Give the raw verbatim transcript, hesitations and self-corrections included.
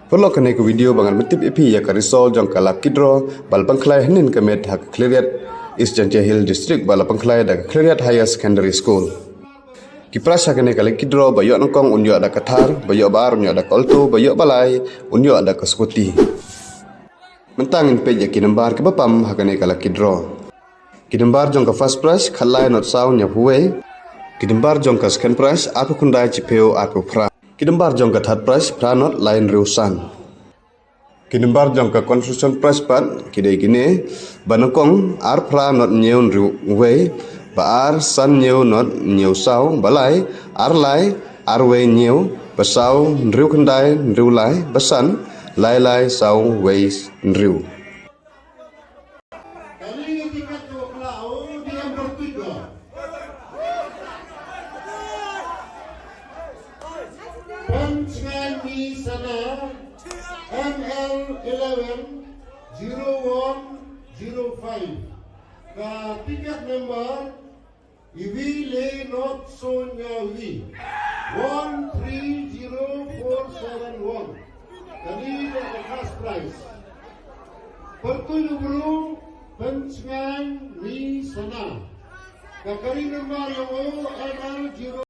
Paralok, kane ka video ba ngan pyntip ïa phi ïa ka result jong ka lucky draw ba la pynkhlaiñ hynnin ka miet ha ka Khliehriat, East Jaintia Hills District, ba la pynkhlaiñ da ka Khliehriat Higher Secondary School. Ki prize ha kane ka lucky draw, ba ïoh nyngkong un ïoh da ka Thar, ba ïoh ba ar un ïoh da ka Alto, ba ïoh ba lai un ïoh da ka scooty. Mynta ngin peit ïa ki nambar kiba pam ha kane ka lucky draw. Ki nambar jong ka first prize, khatlai not saw hynñiewphew wei. Ki nambar jong ka second prize, arphew khyndai shiphew arphew phra. Ki nambar jong ka third prize, phra not lai hynriew san. Ki nambar jong ka consolation prize pat ki dei kine: ba nyngkong, ar phra not hynñiew hynriew wei; ba ar, san hynñiew not hynñiew saw; ba lai, ar lai ar wei hynñiew; ba saw, hynriew khyndai hynriew lai; ba san, lai lai saw wei hynriew. Kali ka tiket ka bakla, oh, di em bertujuh. Pynshngaiñ Ni Sana, M L eleven zero one zero five. Ka tiket number iwi le not hynñiew iwi, one three zero four seven one. Kane ka first prize. Pyrtuit u bru, Pynshngaiñ Ni Sana. Ka kari number ïa u M L zero